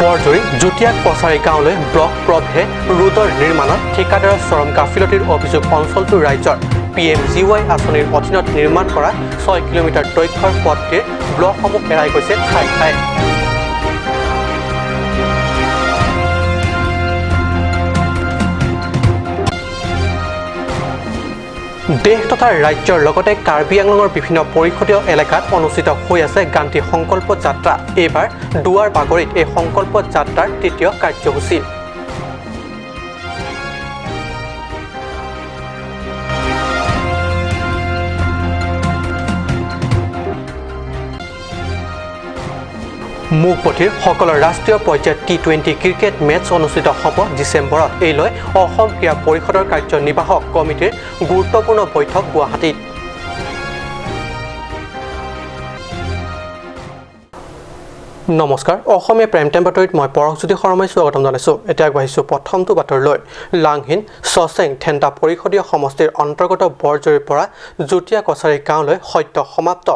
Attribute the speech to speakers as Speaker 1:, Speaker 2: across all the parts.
Speaker 1: বৰজুৰি যুটীয়া কছাৰী গাঁৱলৈ ব্লক প্ৰভে ৰোডৰ নিৰ্মাণত ঠিকাদাৰৰ চৰম গাফিলতিৰ অভিযোগ অঞ্চলটোৰ ৰাইজৰ। PMGY আঁচনিৰ অধীনত নিৰ্মাণ কৰা 6 কিলোমিটাৰ দৈৰ্ঘ্যৰ পথটিৰ ব্লকসমূহ হেৰাই গৈছে ঠায়ে ঠায়ে। দেশ তথা ৰাজ্যৰ লগতে কাৰ্বি আংলঙৰ বিভিন্ন পৰিষদীয় এলেকাত অনুষ্ঠিত হৈ আছে গান্ধী সংকল্প যাত্ৰা। এইবাৰ দুৱাৰ বাগৰিত এই সংকল্প যাত্ৰাৰ তৃতীয় কাৰ্যসূচী। মুকপথিৰ সকলৰ ৰাষ্ট্ৰীয় পৰ্যায়ত T20 cricket match অনুষ্ঠিত হ'ব ডিচেম্বৰত। এই লৈ অসম ক্ৰীড়া পৰিষদৰ কাৰ্যনিৰ্বাহক কমিটিৰ গুৰুত্বপূৰ্ণ বৈঠক গুৱাহাটীত। নমস্কাৰ, অসমীয়া প্ৰাইম টাইম বাতৰিত মই পৰশজ্যোতি শৰ্মাই স্বাগতম জনাইছোঁ। এতিয়া আগবাঢ়িছোঁ প্ৰথমটো বাতৰিলৈ। লাংহিন চচেং থেন্তা পৰিষদীয় সমষ্টিৰ অন্তৰ্গত বৰজুৰিৰ পৰা যুটীয়া কছাৰী গাঁৱলৈ সদ্য সমাপ্ত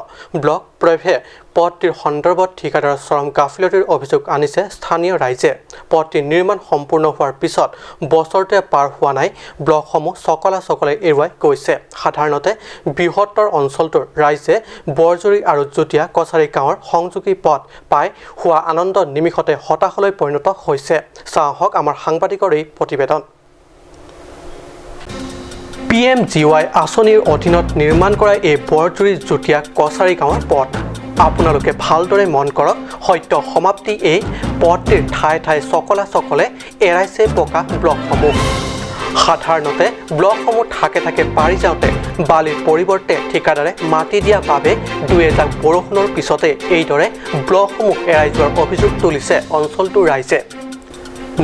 Speaker 1: ব্লক প্ৰভে পথটিৰ সন্দৰ্ভত ঠিকাদাৰৰ চৰম গাফিলতিৰ অভিযোগ আনিছে স্থানীয় ৰাইজে। পথটিৰ নিৰ্মাণ সম্পূৰ্ণ হোৱাৰ পিছত বছৰটোৱে পাৰ হোৱা নাই, ব্লকসমূহ চকলা চকলাই এৰুৱাই গৈছে। সাধাৰণতে বৃহত্তৰ অঞ্চলটোৰ ৰাইজে বৰজুৰি আৰু যুটীয়া কছাৰী গাঁৱৰ সংযোগী পথ পাই হোৱা আনন্দ নিমিষতে হতাশলৈ পৰিণত হৈছে। চাওঁ আহক আমাৰ সাংবাদিকৰ এই প্ৰতিবেদন। PMGY আঁচনিৰ অধীনত নিৰ্মাণ কৰা এই বৰজুৰি যুটীয়া কছাৰী গাঁৱৰ পথ আপোনালোকে ভালদৰে মন কৰক। সত্য সমাপ্তি এই পথটিৰ ঠায়ে ঠায়ে চকলা চকলে এৰাইছে পকা ব্লকসমূহ। সাধাৰণতে ব্লকসমূহ থাকে থাকে পাৰি যাওঁতে বালিৰ পৰিৱৰ্তে ঠিকাদাৰে মাটি দিয়া বাবে দুই এজাক বৰষুণৰ পিছতে এইদৰে ব্লকসমূহ এৰাই যোৱাৰ অভিযোগ তুলিছে অঞ্চলটোৰ ৰাইজে।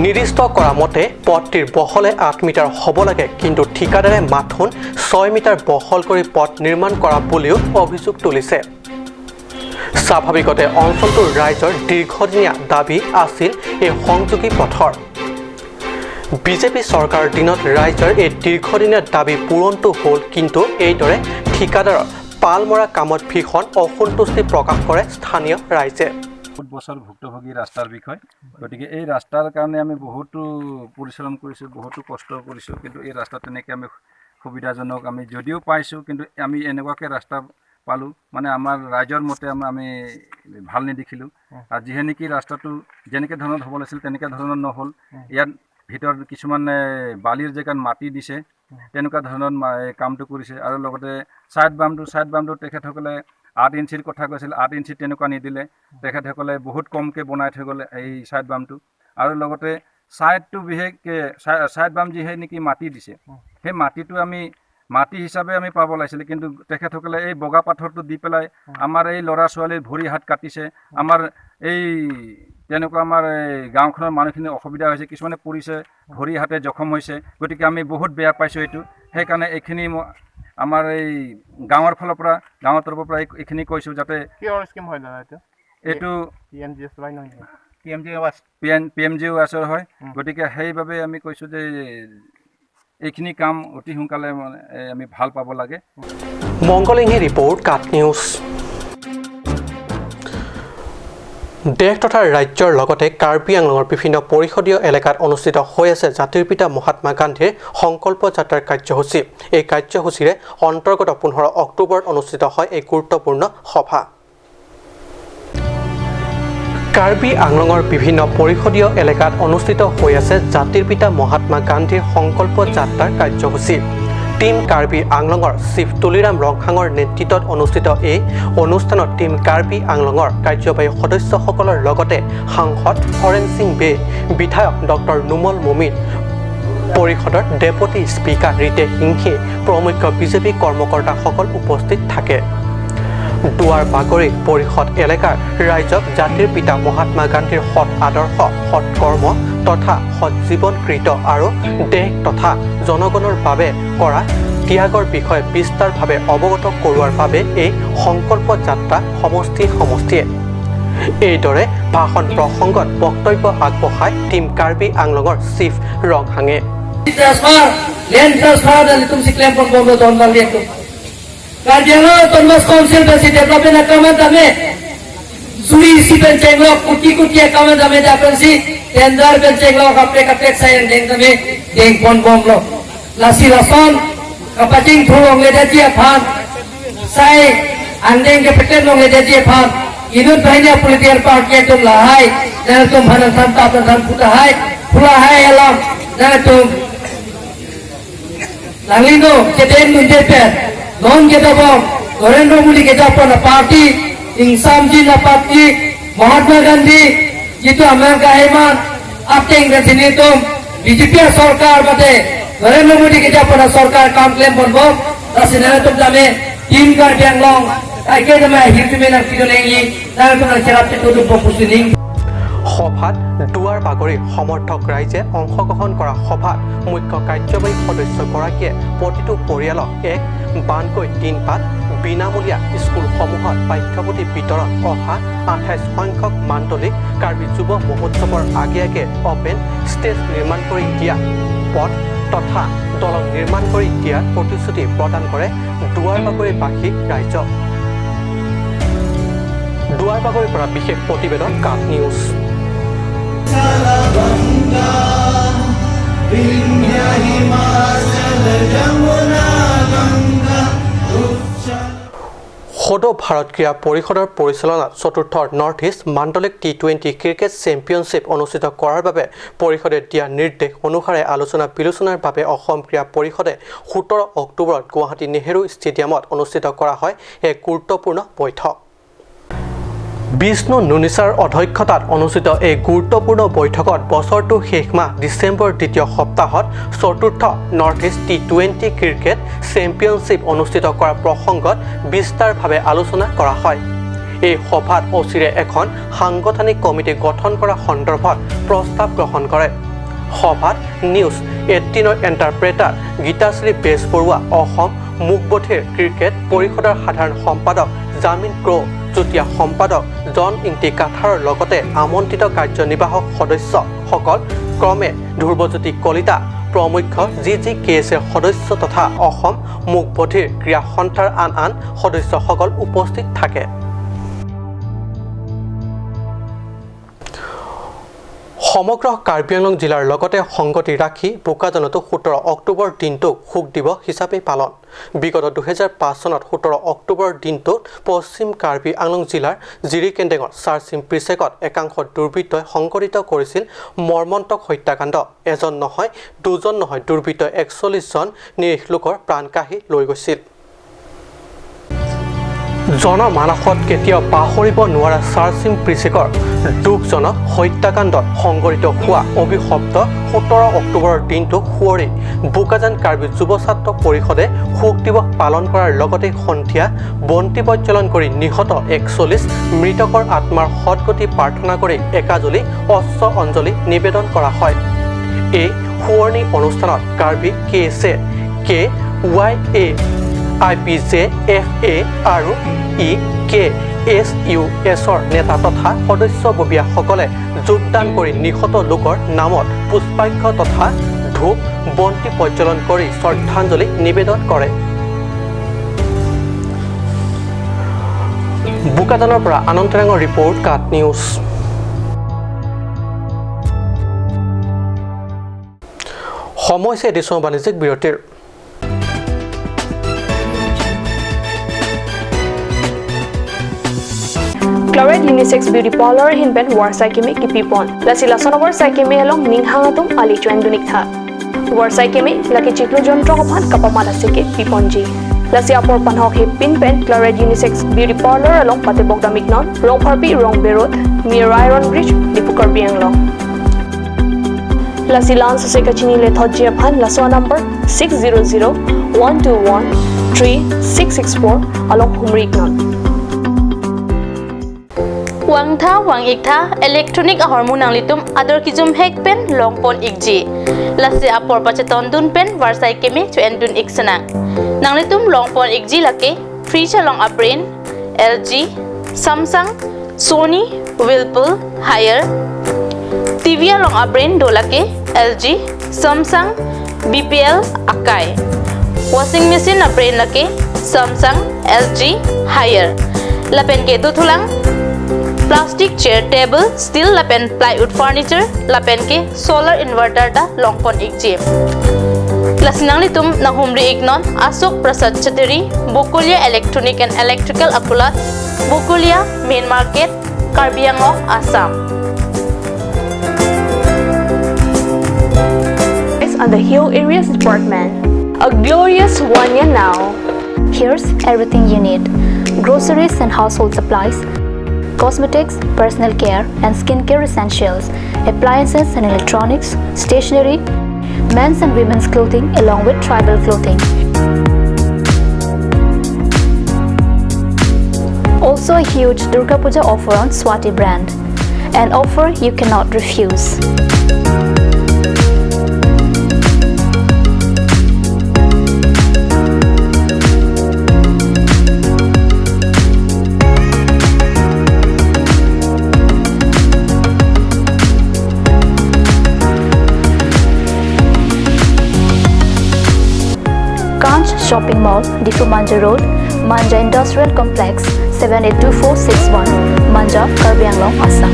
Speaker 1: নিৰ্দিষ্ট কৰা মতে পথটিৰ বহলে 8 মিটাৰ হ'ব লাগে, কিন্তু ঠিকাদাৰে মাথোন 6 মিটাৰ বহল কৰি পথ নিৰ্মাণ কৰা বুলিও অভিযোগ তুলিছে। স্বাভাৱিকতে অঞ্চলটোৰ ৰাইজৰ দীৰ্ঘদিনীয়া দাবী আছিল এই সংযোগী পথৰ। বিজেপি চৰকাৰৰ দিনত ৰাইজৰ এই দীৰ্ঘদিনীয়া দাবী পূৰণটো হ'ল, কিন্তু এইদৰে ঠিকাদাৰৰ পাল মৰা কামত ভীষণ অসন্তুষ্টি প্ৰকাশ কৰে স্থানীয় ৰাইজে।
Speaker 2: বহুত বছৰ ভুক্তভোগী ৰাস্তাৰ বিষয়, গতিকে এই ৰাস্তাৰ কাৰণে আমি বহুতো পৰিশ্ৰম কৰিছোঁ, বহুতো কষ্ট কৰিছোঁ, কিন্তু এই ৰাস্তা তেনেকৈ আমি সুবিধাজনক আমি যদিও পাইছোঁ, কিন্তু আমি এনেকুৱাকৈ ৰাস্তা পালোঁ মানে আমাৰ ৰাইজৰ মতে আমি ভাল নেদেখিলোঁ। আৰু যিহে নেকি ৰাস্তাটো যেনেকৈ ধৰণত হ'ব লাগিছিল তেনেকৈ ধৰণৰ নহ'ল। ইয়াত ভিতৰত কিছুমান বালিৰ জেগাত মাটি দিছে, তেনেকুৱা ধৰণৰ কামটো কৰিছে। আৰু লগতে ছাইড বামটো তেখেতসকলে 8 ইঞ্চিৰ কথা কৈছিল, 8 ইঞ্চি তেনেকুৱা নিদিলে, তেখেতসকলে বহুত কমকৈ বনাই থৈ গ'লে এই ছাইড বামটো। আৰু লগতে ছাইডটো বিশেষকৈ ছাইড বাম যিহে নেকি মাটি দিছে, সেই মাটিটো আমি মাটি হিচাপে আমি পাব লাগিছিলে, কিন্তু তেখেতসকলে এই বগা পাথৰটো দি পেলাই আমাৰ এই ল'ৰা ছোৱালীৰ ভৰি হাত কাটিছে। আমাৰ এই তেনেকুৱা আমাৰ এই গাঁওখনৰ মানুহখিনি অসুবিধা হৈছে, কিছুমানে পৰিছে, ভৰি হাতে জখম হৈছে, গতিকে আমি বহুত বেয়া পাইছোঁ এইটো। সেইকাৰণে এইখিনি আমাৰ এই গাঁৱৰ ফালৰ পৰা, গাঁৱৰ তৰফৰ পৰা এইখিনি কৈছোঁ যাতে এইটো PMGY হয়, গতিকে সেইবাবে আমি কৈছোঁ যে এইখিনি কাম অতি সোনকালে মানে আমি ভাল পাব লাগে।
Speaker 1: মংগলিংহি ৰিপৰ্ট, কাট নিউজ। দেশ তথা ৰাজ্যৰ লগতে কাৰ্বি আংলঙৰ বিভিন্ন পৰিষদীয় এলেকাত অনুষ্ঠিত হৈ আছে জাতিৰ পিতা মহাত্মা গান্ধীৰ সংকল্প যাত্ৰাৰ কাৰ্যসূচী। এই কাৰ্যসূচীৰে অন্তৰ্গত 15 অক্টোবৰত অনুষ্ঠিত হয় এই গুৰুত্বপূৰ্ণ সভা। কাৰ্বি আংলঙৰ বিভিন্ন পৰিষদীয় এলেকাত অনুষ্ঠিত হৈ আছে জাতিৰ পিতা মহাত্মা গান্ধীৰ সংকল্প যাত্ৰাৰ কাৰ্যসূচী। টীম কাৰ্বি আংলঙৰ চিফ তুলিৰাম ৰংহাঙৰ নেতৃত্বত অনুষ্ঠিত এই অনুষ্ঠানত টীম কাৰ্বি আংলঙৰ কাৰ্যবাহী সদস্যসকলৰ লগতে সাংসদ হৰেণ সিং বে, বিধায়ক ডক্টৰ নোমল মমিন, পৰিষদৰ ডেপুটি স্পীকাৰ ৰিতেশ সিংহে প্ৰমুখ্য বিজেপি কৰ্মকৰ্তাসকল উপস্থিত থাকে। দুৱাৰ বাগৰি পৰিষদ এলেকাৰ ৰাইজক জাতিৰ পিতা মহাত্মা গান্ধীৰ সৎ আদৰ্শ, সৎ কৰ্ম তথা সৎ জীৱনকৃত আৰু দেশ তথা জনগণৰ বাবে কৰা ত্যাগৰ বিষয়ে বিস্তাৰভাৱে অৱগত কৰোৱাৰ বাবে এই সংকল্প যাত্ৰা সমষ্টি সমষ্টিয়ে। এইদৰে ভাষণ প্ৰসংগত বক্তব্য আগবঢ়ায় টীম কাৰ্বি আংলঙৰ chief ৰংহাঙে।
Speaker 3: Karbi Anglong Autonomous Council basi development account dame. Suri si pen chenglok kuti kuti kamen dame da pen si tender pen chenglok apre kapek sayang deng dame deng pon bom lo lasi lason kapacing thulong le da ji phan sai andeng ke peten long le da ji phan inun bahnya political party tum lahai dan tum hanan santa dan puta hai pula hai alam dan tum langlino keden munje per non ke dabong Narendra Modi ke japon party ইংসামজি na party Mahatma Gandhi jitu amang kaheman apteng rasini tum BJP সরকার বাদে Narendra Modi ke japon সরকার কাম claim বনবো rasina tum dame tim kar bianglong তাইকে dame hirtume na kidolengi dan tum na cherap te tudu popusining.
Speaker 1: সভাত দুৱাৰ বাগৰি সমৰ্থক ৰাইজে অংশগ্ৰহণ কৰা সভাত মুখ্য কাৰ্যবাহী সদস্যগৰাকীয়ে প্ৰতিটো পৰিয়ালক এক বানকৈ তিনপাত বিনামূলীয়া স্কুলসমূহত পাঠ্যপুথি বিতৰণ অহা 28 সংখ্যক মাণ্ডলিক কাৰ্বি যুৱ মহোৎসৱৰ আগে আগে অপেন ষ্টেজ নিৰ্মাণ কৰি দিয়া পথ তথা দলং নিৰ্মাণ কৰি দিয়াৰ প্ৰতিশ্ৰুতি প্ৰদান কৰে দুৱাৰ বাগৰিবাসী ৰাইজক। দুৱাৰ বাগৰিৰ পৰা বিশেষ প্ৰতিবেদন কাট নিউজ। সদৌ ভাৰত ক্ৰীড়া পৰিষদৰ পৰিচালনাত চতুৰ্থ নৰ্থ ইষ্ট মাণ্ডলিক টি20 ক্ৰিকেট চেম্পিয়নশ্বিপ অনুষ্ঠিত কৰাৰ বাবে পৰিষদে দিয়া নিৰ্দেশ অনুসাৰে আলোচনা বিলোচনাৰ বাবে অসম ক্ৰীড়া পৰিষদে 17 অক্টোবৰত গুৱাহাটী নেহেৰু ষ্টেডিয়ামত অনুষ্ঠিত কৰা হয় এক গুৰুত্বপূৰ্ণ বৈঠক। বিষ্ণু নুনিছাৰ অধ্যক্ষতাত অনুষ্ঠিত এই গুৰুত্বপূৰ্ণ বৈঠকত বছৰটোৰ শেষ মাহ ডিচেম্বৰ দ্বিতীয় সপ্তাহত চতুৰ্থ north east T20 cricket championship অনুষ্ঠিত কৰাৰ প্ৰসংগত বিস্তাৰভাৱে আলোচনা কৰা হয়। এই সভাত অচিৰে এখন সাংগঠনিক কমিটি গঠন কৰা সন্দৰ্ভত প্ৰস্তাৱ গ্ৰহণ কৰে। সভাত নিউজ 18ৰ এণ্টাৰপ্ৰেটাৰ গীতাশ্ৰী বেজবৰুৱা, অসম মুকবধিৰ ক্ৰিকেট পৰিষদৰ সাধাৰণ সম্পাদক জামিন ক্ৰ', যুটীয়া সম্পাদক জন ইংটি কাথাৰৰ লগতে আমন্ত্ৰিত কাৰ্যনিৰ্বাহক সদস্যসকল ক্ৰমে ধ্ৰুৱজ্যোতি কলিতা প্ৰমুখ্য জি জি কে এছ এৰ সদস্য তথা অসম মুকবধিৰ ক্ৰীড়া সন্থাৰ আন আন সদস্যসকল উপস্থিত থাকে। সমগ্ৰ কাৰ্বি আংলং জিলাৰ লগতে সংগতি ৰাখি বোকাজানতো 17 অক্টোবৰ দিনটোক শোক দিৱস হিচাপে পালন। বিগত 2005 চনত 17 অক্টোবৰ দিনটোত পশ্চিম কাৰ্বি আংলং জিলাৰ জিৰিকেন্দেঙৰ চাৰচিম প্ৰিচেকত একাংশ দুৰ্বৃত্তই সংঘটিত কৰিছিল মৰ্মন্তুক হত্যাকাণ্ড। এজন নহয়, দুজন নহয়, দুৰ্বৃত্তই 41 জন নিৰীহ লোকৰ প্ৰাণ কাঢ়ি লৈ গৈছিল। জনমানসত কেতিয়াও পাহৰিব নোৱাৰা চাৰচিম প্ৰিচেকৰ দুখজনক হত্যাকাণ্ডত সংঘটিত হোৱা অভিশপ্ত 17 অক্টোবৰৰ দিনটোক সুঁৱৰি বোকাজান কাৰ্বি যুৱ ছাত্ৰ পৰিষদে শোক দিৱস পালন কৰাৰ লগতে সন্ধিয়া বন্তি প্ৰজ্বলন কৰি নিহত 41 মৃতকৰ আত্মাৰ সদগতি প্ৰাৰ্থনা কৰি একাজলি অশ্ব অঞ্জলি নিবেদন কৰা হয়। এই সোঁৱৰণি অনুষ্ঠানত Karbi K S A, K Y A, I P J F A আৰু ই কে এছ ইউ এছৰ নেতা তথা সদস্যববীয়াসকলে যোগদান কৰি নিহত লোকৰ নামত পুষ্পাৰ্ঘ্য তথা ধূপ বন্তি প্ৰজ্বলন কৰি শ্ৰদ্ধাঞ্জলি নিবেদন কৰে। বোকাজানৰ পৰা আনন্দ ৰিপৰ্ট, কাট নিউজ। সময় হৈছে এটি বাণিজ্যিক বিৰতিৰ।
Speaker 4: Claret Unisex Beauty Parlor hinben war saikeme kipipon. Lasi lason war saikeme along ninghangatum ali chuen dunik tha. War saikeme laki chiklo jontro phan kapamala seke piponji. Lasi apor panhok he pinpen Claret Unisex Beauty Parlor along Patebok damiknon Rong Pharpi Rong Berot near Iron Bridge Dipukar Bianglong. Lasi lans se kachini le thojia phan laswa number 600 121 3664 along Humriknon.
Speaker 5: Wangtha wang iktha electronic hormone anglitum ador kijum hek pen long pon ikji lase apor pacheton dun pen varsai keme chu endun iksana nanglitum long pon ikji lake fridge long abrain LG Samsung Sony Whirlpool Haier TV long abrain dolake LG Samsung BPL Akai washing machine abrain lake Samsung LG Haier lapen ke tuthulang Plastic chair table steel lapen plywood furniture lapen ke solar inverter da longpon ikji. Lasinang litum nahumri iknon Ashok Prasad Chateri Bokulia Electronic and Electrical Apulat Bokulia Main Market Karbi Anglong Assam.
Speaker 4: On the Hill Areas Department. A glorious 1 year now.
Speaker 6: Here's everything you need: groceries and household supplies, cosmetics, personal care and skincare essentials, appliances and electronics, stationery, men's and women's clothing along with tribal clothing. Also a huge Durga Puja offer on Swati brand. An offer you cannot refuse. Kanch Shopping Mall, Diphu Manja Road, Manja Industrial Complex, 782461, Manja, Karbi Anglong, Assam.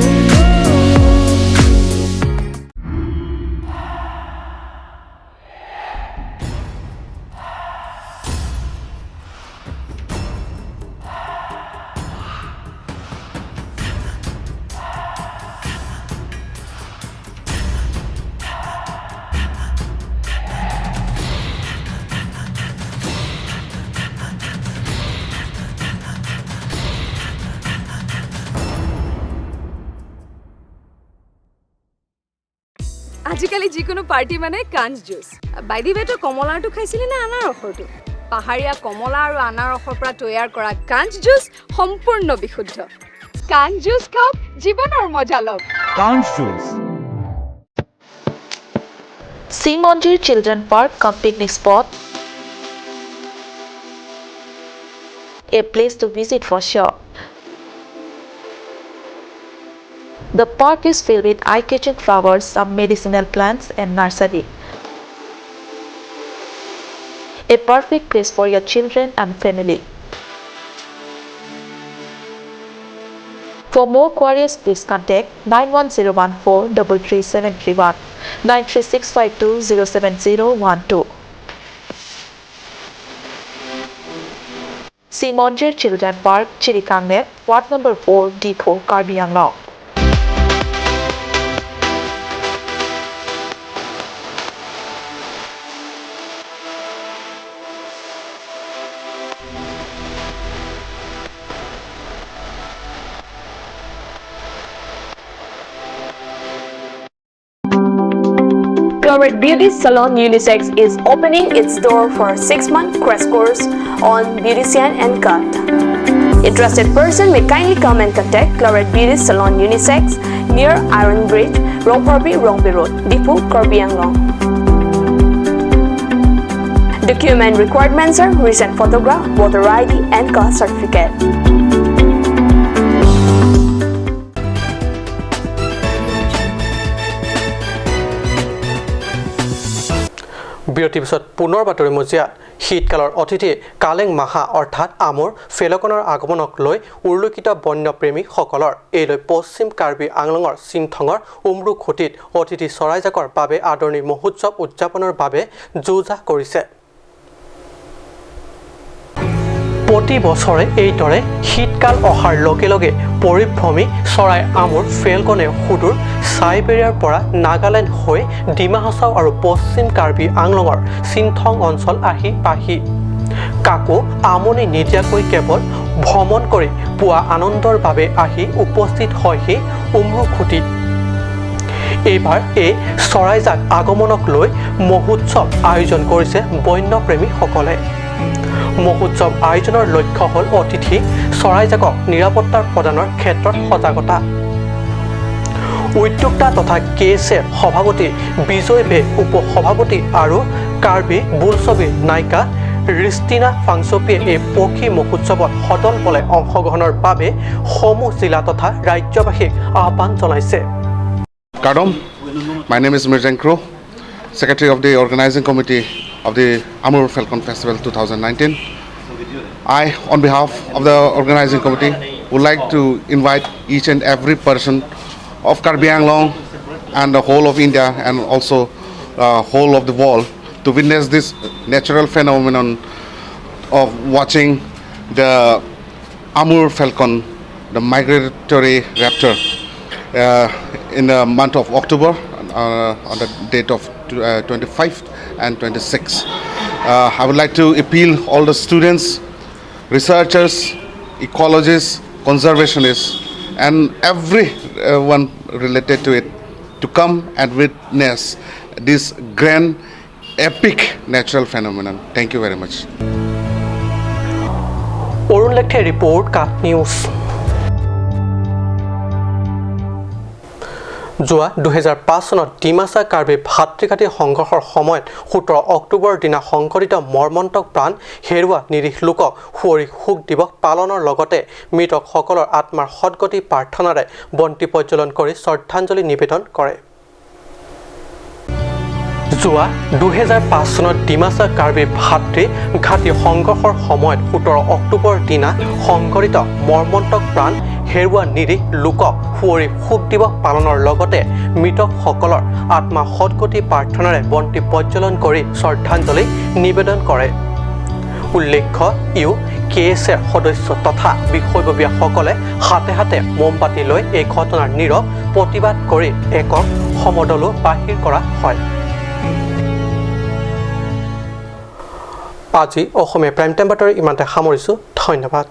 Speaker 7: আজিকালি যিকোনো party মানে কাঞ্চ juice. By the ৱে, তই কমলাৰটো খাইছিলি নে আনাৰসৰটো? পাহাৰীয়া কমলা আৰু আনাৰসৰ পৰা তৈয়াৰ কৰা কাঞ্চ জুচ সম্পূৰ্ণ বিশুদ্ধ। কাঞ্চ জুচ খাওক, জীৱনৰ মজা লওক।
Speaker 8: কাঞ্চ juice.
Speaker 5: Simonjir Children Park cum picnic spot, a place to visit for sure. The park is filled with eye-catching flowers, some medicinal plants and nursery. A perfect place for your children and family. For more queries, please contact 91014 33731, 93652 07012. Simonjir Children Park, Chirikangnet, Ward number 4, D4, Karbi Anglong.
Speaker 4: Cloret Beauty Salon Unisex is opening its door for a 6-month crash course on beautician and cut. Interested person may kindly come and contact Cloret Beauty Salon Unisex near Iron Bridge, Rongparbi, Rongbi Road, Diphu, Karbi Anglong. Document requirements are recent photograph, voter ID and caste certificate.
Speaker 1: বিৰতিৰ পিছত পুনৰ বাতৰি মজিয়াত শীতকালৰ অতিথি কালেং মাহা অৰ্থাৎ আমুৰ ফেলকনৰ আগমনক লৈ উৰ্লুকিত বন্যপ্ৰেমীসকলৰ এই লৈ পশ্চিম কাৰ্বি আংলঙৰ চিনথঙৰ উমৰুখুটিত অতিথি চৰাইজাকৰ বাবে আদৰণি মহোৎসৱ উদযাপনৰ বাবে যো-জা কৰিছে। প্ৰতি বছৰে এইদৰে শীতকাল অহাৰ লগে লগে পৰিভ্ৰমী চৰাই আমুৰ ফেলকনে সুদূৰ চাইবেৰিয়াৰ পৰা নাগালেণ্ড হৈ ডিমা হাছাও আৰু পশ্চিম কাৰ্বি আংলঙৰ চিনথং অঞ্চল আহি পাহি কাকো আমনি নিদিয়াকৈ কেৱল ভ্ৰমণ কৰি পোৱা আনন্দৰ বাবে আহি উপস্থিত হয়হি উমৰুখুটিত। এইবাৰ এই চৰাইজাক আগমনক লৈ মহোৎসৱ আয়োজন কৰিছে বন্যপ্ৰেমীসকলে। মহোৎসৱ আয়োজনৰ লক্ষ্য হ'ল অতিথি চৰাইজাকক নিৰাপত্তা প্ৰদানৰ ক্ষেত্ৰত সজাগতা। উদ্যোক্তা তথা কে এছ এফ সভাপতি বিজয় বে, উপ-সভাপতি আৰু কাৰ্বি বোলছবিৰ নায়িকা ৰিষ্টিনা ফাংচপিয়ে এই পক্ষী মহোৎসৱত সদল বলে অংশগ্ৰহণৰ বাবে সমূহ জিলা তথা ৰাজ্যবাসীক আহ্বান জনাইছে।
Speaker 9: Kardom, my name is Mirjan Kro, Secretary of the Organizing Committee of the Amur Falcon Festival 2019. I, on behalf of the organizing committee, Would like to invite each and every person of Karbi Anglong and the whole of India and also whole of the world to witness this natural phenomenon of watching the Amur falcon, the migratory raptor, in the month of October on the date of 25th and 26th. I would like to appeal all the students, researchers, ecologists, conservationists, and everyone related to it to come and witness this grand, epic natural phenomenon. Thank you very much.
Speaker 1: Arun লেখে report, কাট news. যোৱা 2005 চনত ডিমাচা কাৰ্বি ভাতৃঘাতী সংঘৰ্ষৰ সময়ত 17 অক্টোবৰৰ দিনা সংঘটিত মৰ্মন্তুক প্ৰাণ হেৰুওৱা নিৰীহ লোকক সুঁৱৰি শোক দিৱস পালনৰ লগতে মৃতকসকলৰ আত্মাৰ সদগতি প্ৰাৰ্থনাৰে বন্তি প্ৰজ্বলন কৰি শ্ৰদ্ধাঞ্জলি নিবেদন কৰে। যোৱা 2005 চনত ডিমাচা কাৰ্বি ভাতৃঘাতী সংঘৰ্ষৰ সময়ত 17 অক্টোবৰৰ দিনা সংঘটিত মৰ্মন্তুক প্ৰাণ হেৰুওৱা নিৰীহ লোকক সুঁৱৰি শোক দিৱস পালনৰ লগতে মৃতকসকলৰ আত্মা সদগতি প্ৰাৰ্থনাৰে বন্তি প্ৰজ্বলন কৰি শ্ৰদ্ধাঞ্জলি নিবেদন কৰে। উল্লেখ্য, ইউ কে এছ এৰ সদস্য তথা বিষয়ববীয়াসকলে হাতে হাতে মোমবাতি লৈ এই ঘটনাৰ নীৰৱ প্ৰতিবাদ কৰি একক সমদলো বাহিৰ কৰা হয়। আজি অসমীয়া প্ৰাইম টাইম বাতৰি ইমানতে সামৰিছোঁ। ধন্যবাদ।